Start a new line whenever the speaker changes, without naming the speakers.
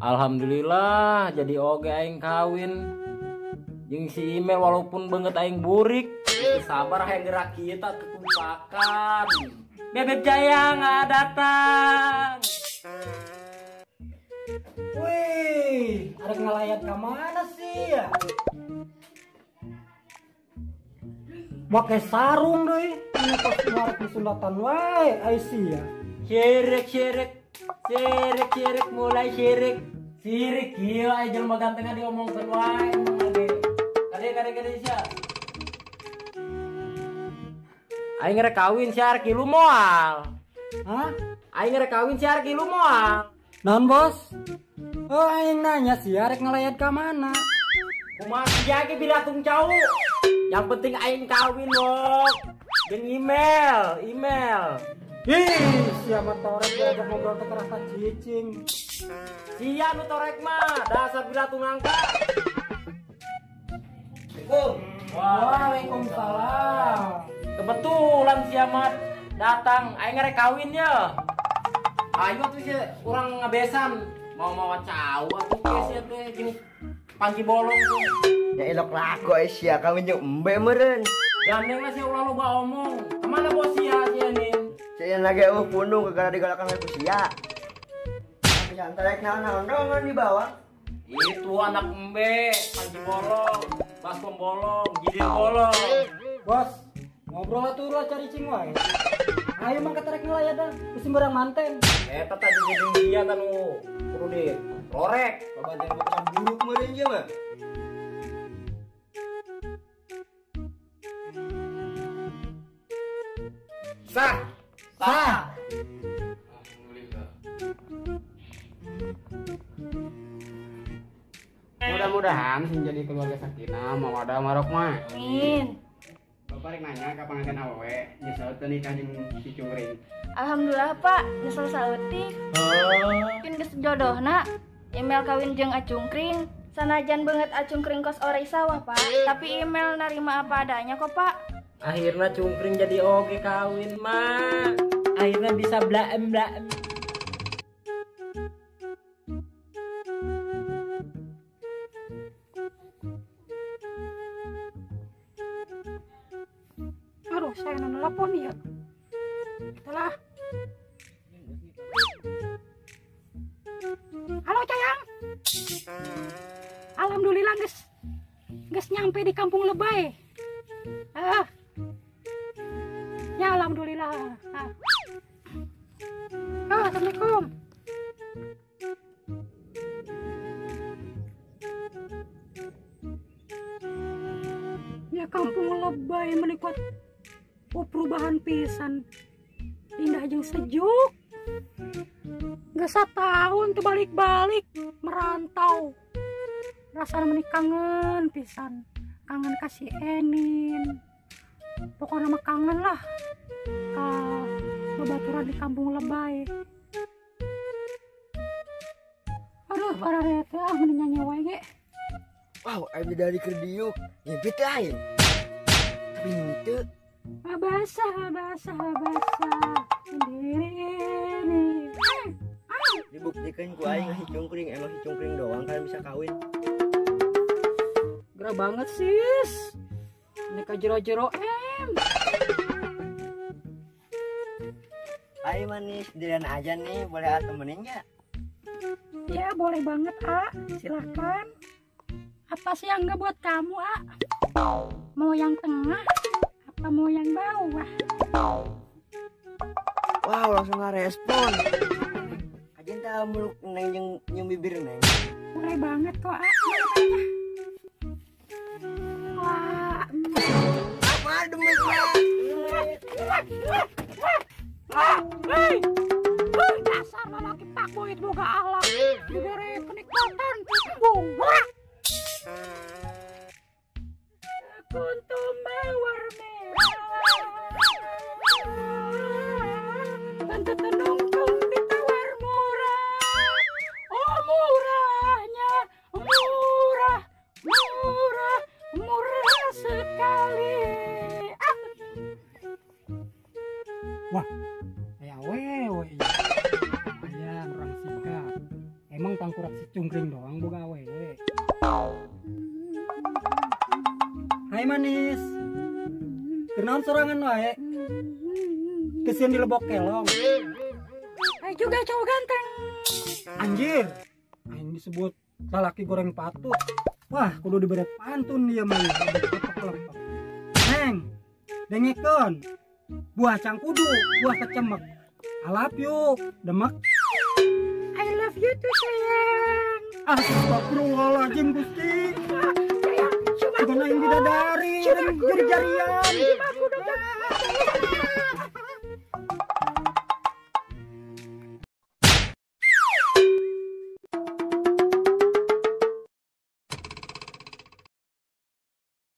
Alhamdulillah jadi oge aing kawin jeung si Imel walaupun banget aing burik. Sabar hayang gerak kita ketumpakan. Bebek Jaya nggak datang.
Wih, ada ngelayat ke mana sih ya? Pakai sarung deh, ini pas keluar di sunatan wae, ai sih ya.
Sirik sirik sirik sirik mulai sirik. Sirik gila aja jelema gantengna diomongkeun wae emang ge. Kade kade kade sia. Aing rek kawin sia rek ilu moal.
Hah?
Aing rek kawin sia rek ilu moal.
Naon bos? Oh aing nanya sia rek ngelayat ka mana?
Kumaha sia ge bilatung cau. Yang penting aing kawin loh. Jeung email, email.
Ih, sia mah torek diajak ngobrol teh kerasa cicing.
Sia nu torek mah, dasar bilatung nangka. Assalamualaikum.
Waalaikumsalam.
Kebetulan sia mah datang, aing rek kawin ya. Ayo tuh sia urang ngabesan, mau mawa cau atuh ke sia teh jeung panci bolong tuh.
Ya elok laku ai sia kawin jeung embe meureun.
Gandeng lah sia ulah loba omong. Kemana bos sia sia nih?
Sia lagi eueuh pundung gara digalakan ku sia. Tapi santai rek naon-naon dong di bawah.
Itu anak embe, panci bolong, baskom bolong, gilir bolong.
Bos, ngobrol atuh ulah cari cing wae. Ayo mah keterek ngelayat dah, bisi barang manten.
Eta tadi jeung dia tanu kudu di lorek.
Babanten bukan buruk meureun ieu mah.
Sah. Sah.
Alhamdulillah.
Mudah-mudahan sing jadi keluarga sakinah mawadah warohmah.
Amin.
Bapak rek nanya ka panganten awewe nyesel teu nikah jeung si Cungkring.
Alhamdulillah Pak, nyesel saeutik. Mungkin geus jodohna, Imel kawin jeung Acungkring. Sanajan beungeut Acungkring kos orai sawah Pak, tapi Imel narima apa adanya kok Pak.
Akhirnya Cungkring jadi oge kawin mah. Akhirnya bisa blaem-blaem.
Aduh, saya nelpon ya. Telah. Halo Cayang. Alhamdulillah geus nyampe di Kampung Lebay. Ah. Ya alhamdulillah. Ah. Oh, assalamualaikum. Ya Kampung Lebay menikot. Oh perubahan pisan. Indah jeung sejuk. Geus satahun teu balik-balik merantau. Rasana meni kangen pisan. Kangen ka si Enin. Pokoknya mah kangen lah ka babaturan di Kampung Lebay. Aduh, para teh ah meni nyanyi wae ge.
Wow, aing dari keur diuk. Ngimpi teh aing. Tapi henteu.
Basah, basah, basah sendiri ini.
Dibuktikan ku aing si Cungkring, emang si Cungkring doang kan bisa kawin.
Gerah banget sis. Ini ka jero-jero em.
Ayo manis, sendirian aja nih, boleh temenin nggak?
Ya boleh banget A, silahkan. Apa sih yang nggak buat kamu A? Mau yang tengah? Apa mau yang bawah?
Wow, langsung nggak respon. Kajian tahu meluk neng yang nyium bibir neng.
Boleh banget kok A. Wah.
Apa demi
Hei, hei, dasar lelaki pak boy boga akhlak, diberi kenikmatan, buah.
Cungkring doang boga awewe. Hai manis. Kenaon sorangan wae? Kesian dilebok kelong.
Hai juga cowok ganteng.
Anjir. Aing disebut lalaki goreng patut. Wah, kudu diberi pantun dia mah. Neng, dengekeun. Buah cangkudu, buah kecemek. I love you, demek.
I love you too sayang.
Astagfirullahaladzim Gusti.
Sayang, cuma
Bukan aing bidadari,
Cuma
jari-jarian.
Cuma aku dong.